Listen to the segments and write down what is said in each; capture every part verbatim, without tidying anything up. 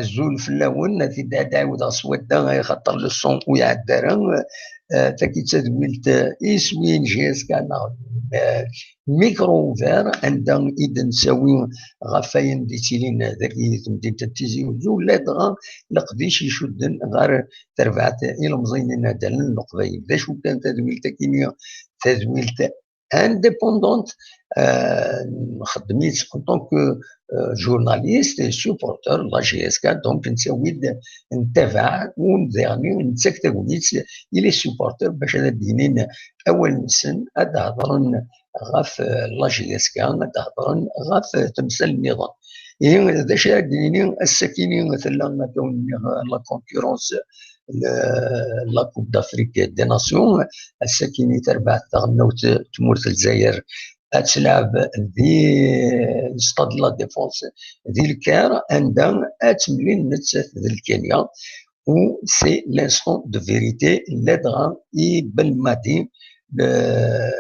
Azul fell-awen, ad t-id-ɛawdeɣ s wadda, axaṭer le son ur iɛedda ara. Eh, tagi d tadwilt, eh, iswi n J S K neɣ, eh, micro ouvert, anda i d-nettawi ɣef wayen d-yettilin dagi di temdint n Tizi Uzzu, ladɣa leqdic icudden ɣer terbaɛt ilemẓiyen inaddalen n Leqbayel. D acu kan tadwilt-agi-nni, tadwilt indépendante, euh, nxeddem-itt en tant que, euh, journaliste et supporter de la J S K, donc nettawi-d, ntabaɛ, u daɣen nettak tagnit i les supporters bac ad d-inin awal-nsen, ad d-hedren ɣef, euh, la J S K, ad d-hedren ɣef, euh, temsal nniḍen. Ihi, d acu ara d-nini, ass-akini tella, akka wen-nniɣ, la concurrence, le, la Coupe d'Afrique des Nations, ass-akini tarbaɛt taɣelnawt n tmurt n Lezzayer ad tleɛb di Stade de la Défense di Le Caire, anda ad temlil nettat d Lkenya. U c'est l'instant de vérité, ladɣa i Belmadi, le,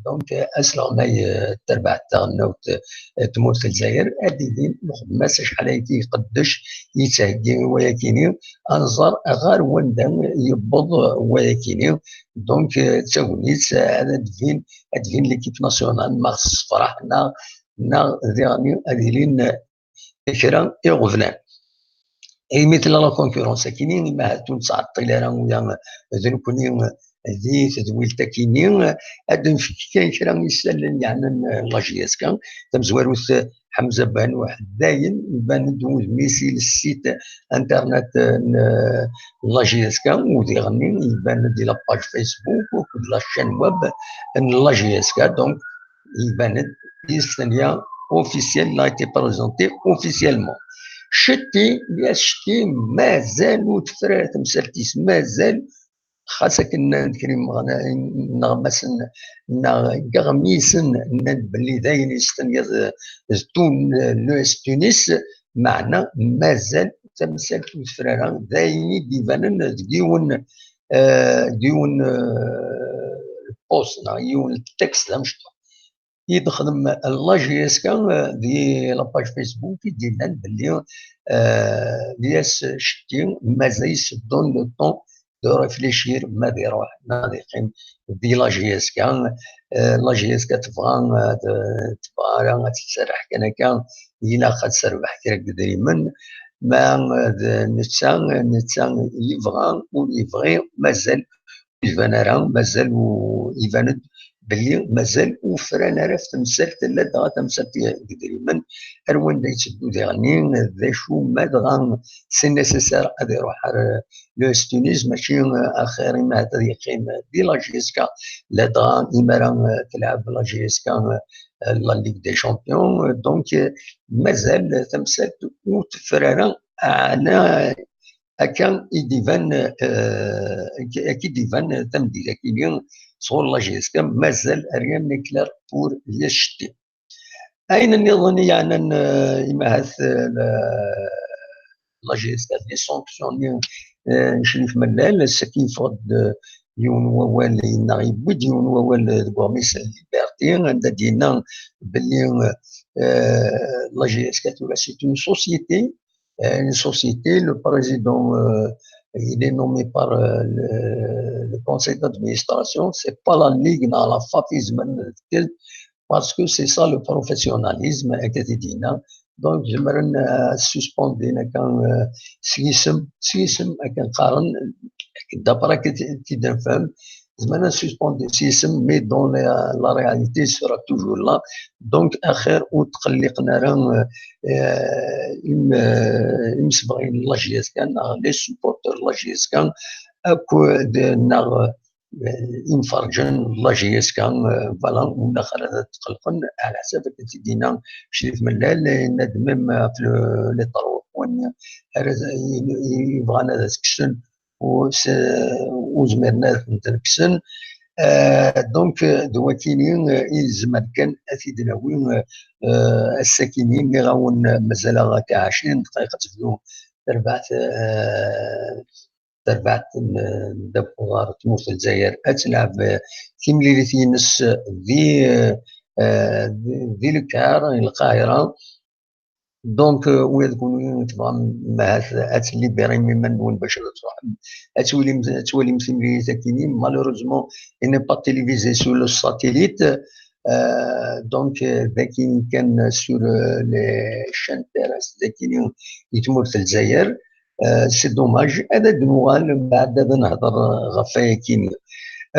donc, asleɣmay, euh, n terbaɛt taɣelnawt, euh, n tmurt n Lezzayer, ad d-ilin lxedma-s acḥal ayagi iqeddec, yettheggi i wayakini, ad nẓer ɣer wanda yewweḍ wayakini. Donc, euh, d tagnit, euh, ad d-tbin, ad d-tbin l'équipe nationale, ma tessefraḥ neɣ, neɣ diɣen ad ilin kra iɣeblan. Imi tella la concurrence akini, imi ahat ur nettɛeṭṭil ara, uya d nekkni di tedwilt akini, ad nefk kan kra isallen yeɛnan la J S K. Tamezwarut, Ḥemza Banuḥ, dayen iban-d wudem-is i le site internet n la J S K, u diɣenni iban-d di la page Facebook akked la chaîne web n la J S K. Donc, iban-d, yestenya officiel, il a été présenté officiellement. Cetti, Lyas Cetti, mazal ur tefra temsalt-is, mazal, xas akken nnan-d kra imeɣna-, ineɣmasen neɣ iɣmisen, nnan-d belli d ayen yestenya d, d tun-, l'U S Tunis, meɛna mazal tamsalt ur tefra ara, d ayen i d-ibanen deg yiwen, eh, deg yiwen, eh, post neɣ yiwen texte d amecṭuḥ i d-texdem la J S K, eh, di la page Facebook i d-yennan belli, eh, Lyas Cetti mazal-it se donne le temps de réfléchir, ma ad iruḥ, ma ad iqqim di la J S K. Eh, la J S K tebɣa, eh, t-, tebɣa ara ad tserreḥ kan akka, ilaq ad terbeḥ kra n yedrimen, ma, eh, d netta, netta yebɣa ur yebɣi, mazal ur iban ara, mazal u-, iban-d belli mazal ur fran ara ɣef temsalt, ladɣa tamsalt n yedrimen, ar wanda yetteddu diɣenni, d acu ma dɣa c'est nécessaire ad iruḥ ar l'U S Tunis, mačči, eh, axir imi ahat ad yeqqim di la J S K, ladɣa imi ara, eh, telɛeb la J S K, eh, la Ligue des Champions. Donc, eh, mazal tamsalt ur tefra ara, ɛna akka i d-iban, eh, akka i d-iban tameddit-agi-nni sɣur la J S K, mazal rien n'est clair pour Lyas Cetti. Ayen nniḍen i yeɛnan, eh, imi ahat, eh, la, la J S K, les sanctions-nni, eh, n Crif Mellal, ass-agi yeffeɣ-d, eh, yiwen wawal, yenna, yewwi-d yiwen wawal, eh, deg uɣmis n Liberté, anda d-yenna belli, eh, la J S K tura c'est une société, euh, une société, le président, euh, il est nommé par, euh, le, le conseil d'administration, c'est pas la ligue, non, la FAFI, parce que c'est ça le professionnalisme, et cetera. Donc, j'aimerais, euh, suspendre, euh, système, système, d'après que tu, tu femme, zemren ad suspendre système, mais dans la, la réalité, il sera toujours là. Donc, axir ur tqelliqen ara, euh, euh, im-, euh, imsebɣen n la J S K, neɣ les supporters n la J S K, akked, neɣ, euh, imferǧen n la J S K, euh, voilà, ur ilaq ara ad tqellqen, ɛla ḥsab akken t-id-yenna Crif Mellal, yenna-d même ɣef le, les trois points ara, i, i, yebɣan ad as-kksen, u s-, ur zmiren ad ten-kksen. Euh, donc, euh, d wakini, euh, i nezmer kan ad t-id-nawi, euh, euh, ass-akini, nniɣ-awen, euh, mazal-aɣ akka ɛecrin ddqayeq ad tebdu terbaɛt, euh, terbaɛt n, n ddabex uḍar n tmurt n Lezzayer, ad telɛeb, euh, timlilit-ines di, euh, euh, di, di Le Caire, di Lqahira. Donc, euh, ula d kunwi tebɣam ahat ad tlibirim iman-nwen bac ad truḥem ad twalim, ad twalim timlilit akkin-nni. Malheureusement, il n'est pas télévisé sur le satellite. Euh, donc, euh, d akin kan sur, euh, les chaînes terrestres d akin i tmurt n Lezzayer. Euh, c'est dommage. Ad d-nuɣal mbeɛd ad nehder ɣef wayakini.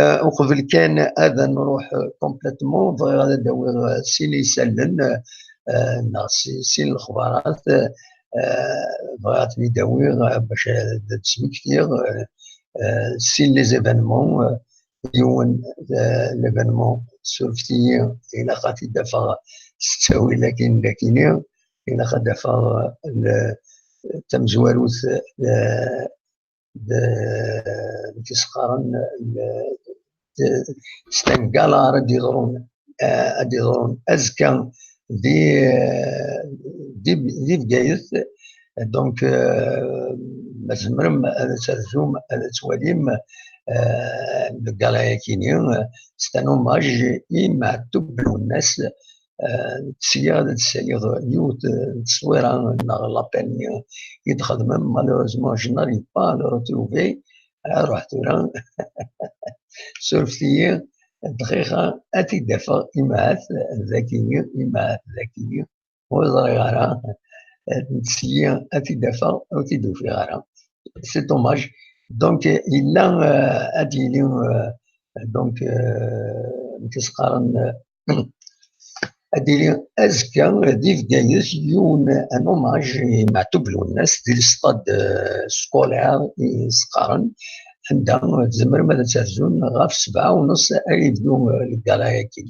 Euh, uqbel kan ad nruḥ, euh, complètement, bɣiɣ ad d-awiɣ, euh, sin isallen, euh, neɣ si-, sin lexbarat, euh, bɣiɣ ad ten-id-awiɣ, euh, bac ad d-smektiɣ, euh, euh, sin les événements, euh, yiwen, euh, l'événement, surfet-iyi, ilaq ad t-id-afeɣ s ttawil akin d akini, ilaq ad d-afeɣ, euh, le-, tamezwarut, euh, d, d, s qqaren, d, d, c'est un gala ara d-yeḍrun, euh, ad d-yeḍrun azekka di, euh, di, di Bgayet. Donc, euh, ma tzemrem ad terzum, ad twalim, euh, le gala-yakini, euh, c'est un hommage i Maɛtub Lwennas. Euh, sliɣ ad d-saliɣ yiwet, euh, n tteswira neɣ l'appel-nni i d-xedmem. Malheureusement, je n'arrive pas à le retrouver. Ruḥ tura. Surfet-iyi, dɣiɣ ad t-id-afeɣ, imahat d akini, imahat d akini. Ur ẓriɣ ara. Ntesyi ad t-id-afeɣ, ur t-id-ufiɣ ara. C'est dommage. Donc, yella, euh, ad yili, euh, donc, euh, amek i s-qqaren, euh, ad yili azekka di Bgayet yiwen, un hommage i Maɛtub Lwennas di le stade, euh, scolaire i s-qqaren, anda tzemrem ad terzum ɣef sebɛa u nus ay yebdu, euh, le gala-agi.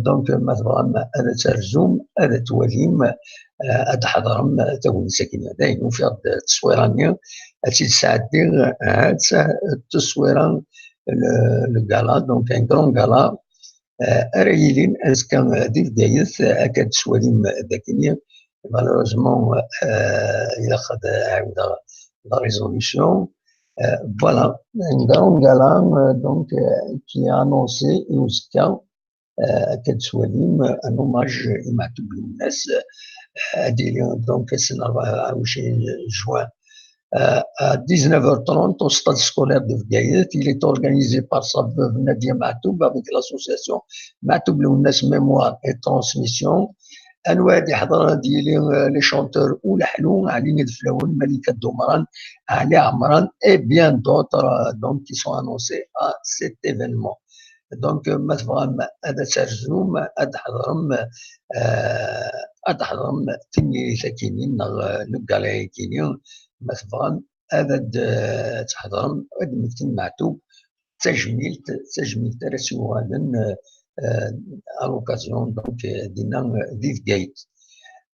Donc, ma tebɣam ad terzum, ad twalim, euh, ad tḥeḍrem tagnit-agi. Dayen, ufiɣ-d tteswira-nni, ad tt-id-sɛeddiɣ, ha-tt-a tteswira, le, le gala, donc un grand gala, euh, ara yilin azekka di Bgayet, euh, akka d-twalim dagi. Malheureusement, euh, ilaq ad ɛiwdeɣ la résolution. Euh, voilà, un grand gala, euh, donc, euh, qui est annoncé i uzekka, euh, akka d-twalim, euh, un hommage i Maɛtub Lwennas, euh, ad yili, donc, ass n rebɛa u ɛecrin juin, euh, à dix-neuf heures trente au stade scolaire de Bgayet. Il est organisé par sa veuve Nadia Maɛtub avec l'association Maɛtub Lwennas Mémoire et Transmission. Anwa ad iḥḍer? Ad yili, euh, les chanteurs Ulaḥlu, Ɛli Ideflawen, Malika Dumran, Ɛli Ɛemran et bien d'autres, euh, donc, qui sont annoncés à cet événement. Donc, euh, ma tebɣam ad terzum, ad tḥeḍrem, euh, ad tḥeḍrem timlilit-agi-nni neɣ, euh, le gala-agi-nni, ma tebɣam ad, ad, euh, tḥeḍrem, ad d-temmektim Maɛtub, d tajmilt, d tajmilt ara s-yuɣalen, euh, euh, à l'occasion, donc, euh, dinna, euh, di Bgayet.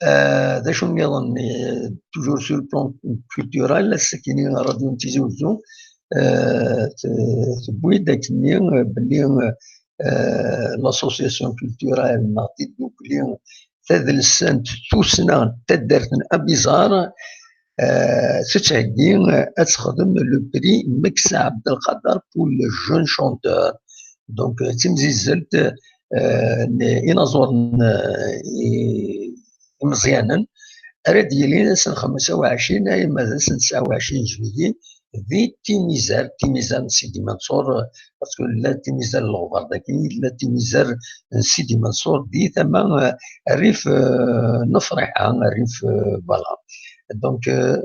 Euh, d acu nniḍen, euh, toujours sur le plan culturel, ass-agi-nni Radio n Tizi Wezzu, euh, t-, tewwi-d akkenni, euh, belli, euh, l'association culturelle neɣ tiddukli tadelsant Tussna n taddart n Abizar, euh, tettheggi, euh, ad texdem le prix Meksa Abdelkader pour le jeune chanteur. Donc, euh, d timzizzelt, euh, n inaẓuren, euh, i-, imeẓyanen, ara d-yilin ass n xemsa u ɛecrin arma d ass n tesɛa u ɛecrin juillet di Timizar, Timizar n Sidi Mansour, euh, parce que la Timizar n Lɣbar dagi, la Timizar n Sidi Mansour di tama, euh, rrif, euh, n Friḥa, rrif, euh, voilà. Donc, euh,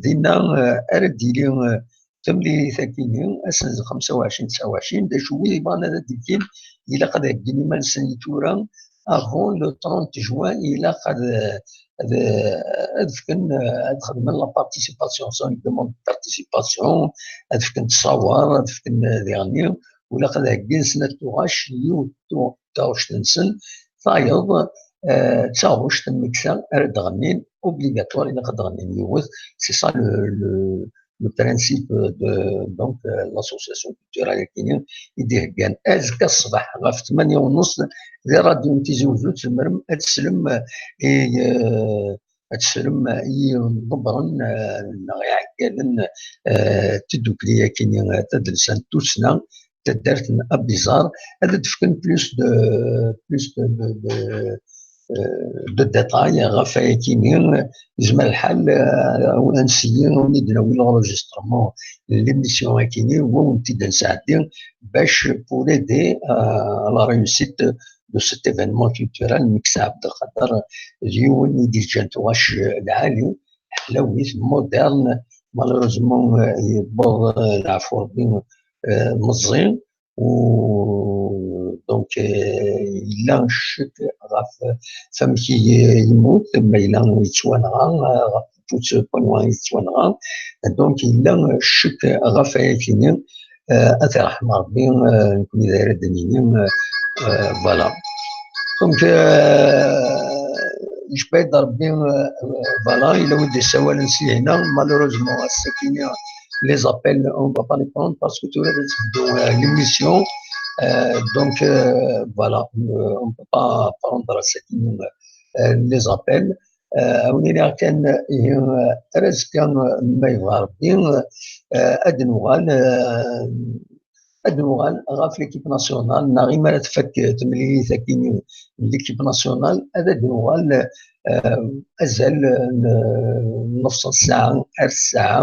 dinna, euh, ara d-yili, euh, tamlilit-agi-nni, ass n xemsa u ɛecrin, tesɛa u ɛecrin, d acu wid yebɣan ad d-ilin, ilaq ad heggin iman-nsen i tura, avant le trente juin, ilaq ad, ad, ad fken, ad xedmen la participation, c'est une demande de participation, ad fken ttṣawer, ad fken diɣenni, u ilaq ad heggin snat tuɣac, yiwet tu-, taɣect-nsen, tayeḍ, euh, d taɣect n Meksa ara d-ɣennin, obligatoire, ilaq ad d-ɣennin yiwet, c'est ça le, le, le principe de, donc, euh, l'association culturelle-agi-nni i d-iheggan. Azekka ṣṣbeḥ ɣef tmanya u nus di Radio n Tizi Wezzu tzemrem ad teslem, euh, i, euh, ad teslem i yimḍebbren, euh, neɣ iɛeggalen, euh, n tdukli-agi-nni, euh, tadelsant Tussna, taddart n Abizar, ad d-fken plus de, plus de, de, de, de détail ɣef wayakini, yezmer lḥal ad nsiyi ad wen-id-nawi l'enregistrement n l'émission akini, wa wen-t-id-nesɛeddi bac pour aider à la réussite de cet événement culturel. Meksa Abdelkader d yiwen i d-yeǧǧan tuɣac lɛali, ḥlawit, moderne. Malheureusement, yewweḍ, leɛfu Rebbi, meẓẓi. Donc, yella ccek ɣef wamek i yemmut, ma yella yettwanɣa, ɣef wacu yettwanɣa. Donc, yella ccek ɣef wayakini. Ad t-iṛḥem Rebbi, nekkni d ara d-nini. Voilà. Donc, yecba-d Rebbi. Voilà, yella wi d-yessawalen si hina. Malheureusement, ass-akini, les appels, on va pas les prendre parce que tura ad tebdu l'émission. Donc, voilà, on peut pas prendre ass-akini les appels. Ad wen-iniɣ kan, ihi, ar azekka, ma yebɣa Rebbi, ad nuɣal, ad nuɣal ɣef l'équipe nationale, neɣ imi ara tfak temlilit akini n l'équipe nationale, ad d-nuɣal, azal n nefṣ ssaɛa ar ssaɛa,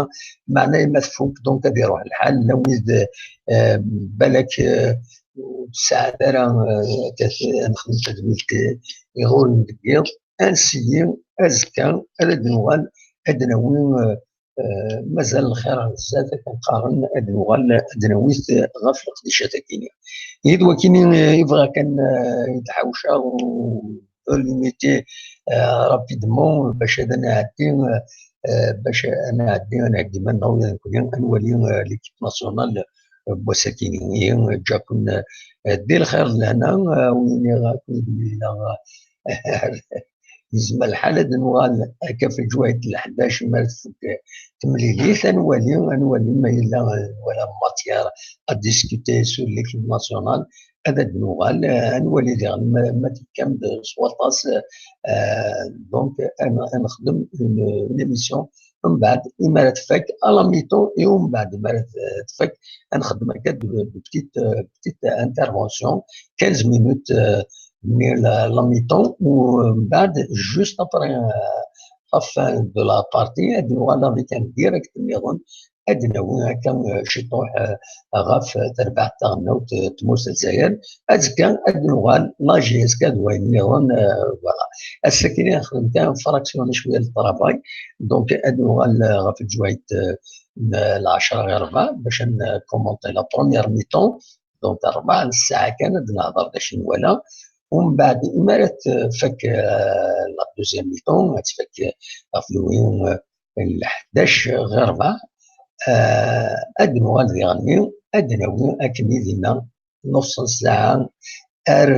meɛna ma tfuk, donc, ad iruḥ lḥal, la wid, balak, ur tesɛa ara, ad nexdem tadwilt iɣuren deg yiḍ. Ansi azekka ara d-nuɣal ad d-nawi, mazal lxir ar zdat, akken qqaren, ad d-nuɣal ad d-nawi-t ɣef leqdicat-agi. Yid wakini, i bɣiɣ kan ad ḥawceɣ, limité rapidement, bac ad nɛeddi, bac ad nɛeddi, ad nɛeddi ma nnaweḍ nekkni ad nwali l'équipe nationale n wass-agi. Ihi, ǧǧaken di lxir d lehna, win i ɣaken yella yezmer lḥal ad nuɣal akka ɣef lǧwayet n leḥdac mi ara tfuk temlilit, ad nwali, ad nwali ma yella, wala matière à discuter sur l'équipe nationale, ad d-nuɣal, ad nwali diɣen ma, ma tekkam-d s waṭas. Donc, ad nexdem une, une émission. Mbeɛd, imi ara tfak, à la mi-temps, et mbeɛd, imi ara tfak, ad nexdem akka de, de petite, petite intervention, quinze minutes, mi la, la mi-temps, u mbeɛd, juste après, la fin de la partie, ad nuɣal avec un direct nniḍen, ad d-nawi akka, ciṭuḥ, ɣef terbaɛt taɣelnawt n tmurt n Lezzayer. Azekka ad d-nuɣal la J S K d wayen nniḍen, voilà. Ass-agi nexdem kan fraction n cwiya n travail, donc ad nuɣal ɣef lǧwayet n lɛecṛa ɣir ṛebɛa bac ad nkumanṭi la première mi-temps. Donc ṛebɛa n ssaɛa kan ad nehḍer d acu nwala. Umbeɛd, imi ara tfak la deuxième mi-temps, ad tfak ɣef lwi n leḥdac ɣir ṛebɛa, ad nuɣal diɣenni ad d-nawi akken i dinna nus n ssaɛa ar,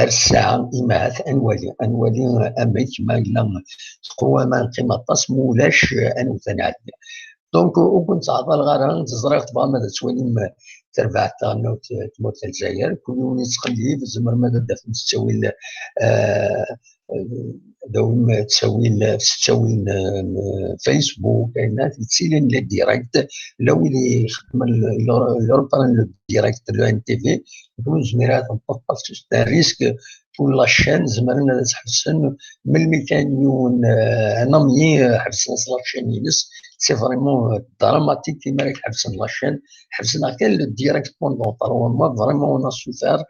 ar ssaɛa, imahat ad nwali, ad nwali amek ma yella tqewwa ma neqqim aṭas, ma ulac ad nwet ad nɛeddi. Donc, ur ken-ttɛeḍḍileɣ ara, ẓriɣ tebɣam ad twalim terbaɛt taɣelnawt n tmurt n Lezzayer, kul yiwen yettqellib, tzemrem ad d-tafem s ttawil, ad d-tawim ttawil, s ttawil n, n Facebook, ayen yettilin les directs, la wid ixeddmen le, le, le direct, le N T V, ur nezmir ara ad nṭeṭṭef, c'est un risque pour la chaîne, zemren ad tt-ḥebsen, melmi kan yiwen, un ami, ḥebsen-as la chaîne-ines, c'est vraiment dramatique, imi ara k-ḥebsen la chaîne, ḥebsen-aɣ kan le direct pendant trois mois, vraiment on a souffert.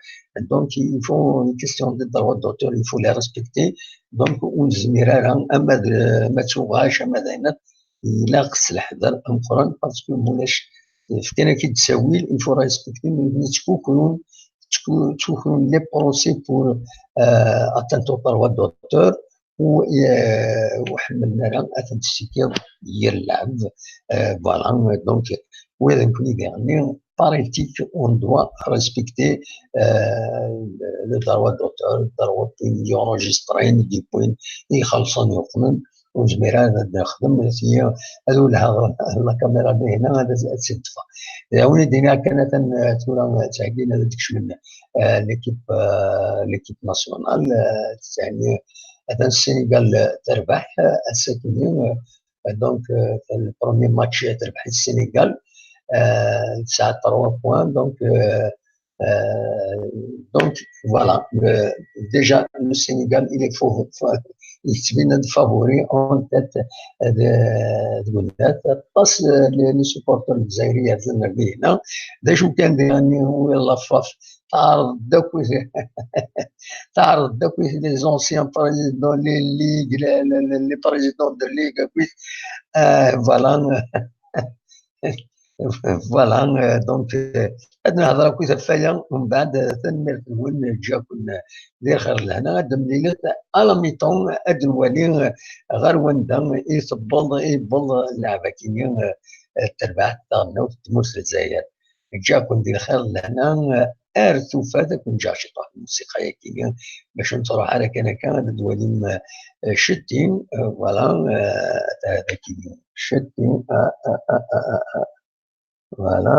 Donc, il faut une question de droit d'auteur, il faut les respecter. Donc, ur nezmir ara, ama d, ma d tuɣac, ama d ayen, ilaq s leḥder ameqqran, parce que ma ulac, fkan-ak-id ttawil, il faut respecter, mais ttkukrun, ttku-, ttkukrun les procès pour, euh, atteinte au droit d'auteur, u, euh, ur ḥemmlen ara ad tent-tessikiḍ yir lɛebd. Euh, voilà, donc, ula d nekkni diɣenni, par éthique, on doit respecter, euh, le, le droit d'auteur, le droit n yiwen enregistré, n yiwen i ixellṣen yuqmen, ur nezmir ara ad nexdem, ad ulheɣ la caméra di hna, ad, ad tt-id-ṭṭfeɣ. D ayen i d-iniɣ kan, atan, euh, tura, euh, ttɛeggin ad d-kecmen, euh, l'équipe, euh, l'équipe nationale, euh, tettɛenni, atan Sénégal, euh, terbeḥ, euh, ass-akini, euh, Donc, euh, le premier match, euh, terbeḥ Sénégal, euh, tesɛa trois points. Donc, euh, Euh, donc, voilà, le, déjà, le Sénégal, il est fort, fort, il se vient de favori en tête de, de Goulet. Parce que les, les supporters de Zaire, il y a des, hein, des jours, quand il y a un, où il a fait, تعرض دوك تعرض دوك les anciens présidents, les ligues, les, les, les, les présidents de ligue, puis, euh, voilà. Voilà, euh, donc, euh, هاد الهضرة كنت فيا ومن بعد، آه، تنميرت نقول جاكم، آه، دير خير لهنا، هاد مليلة على ميتون، هاد نوالي، آه، غير وندا يصبل، يبل اللعب كيني، آه، آه، تربح تاعنا وتموس الجزائر. جاكم دير خير لهنا، آه، ار توفى ذاك نجا شي طاح الموسيقى يا كيني، باش نتروح على كان كان هاد نوالي، آه، شتي، آه، voilà، آه، هذا كيني. شتي، آه، آه، آه، آه، آه، آه. Voilà.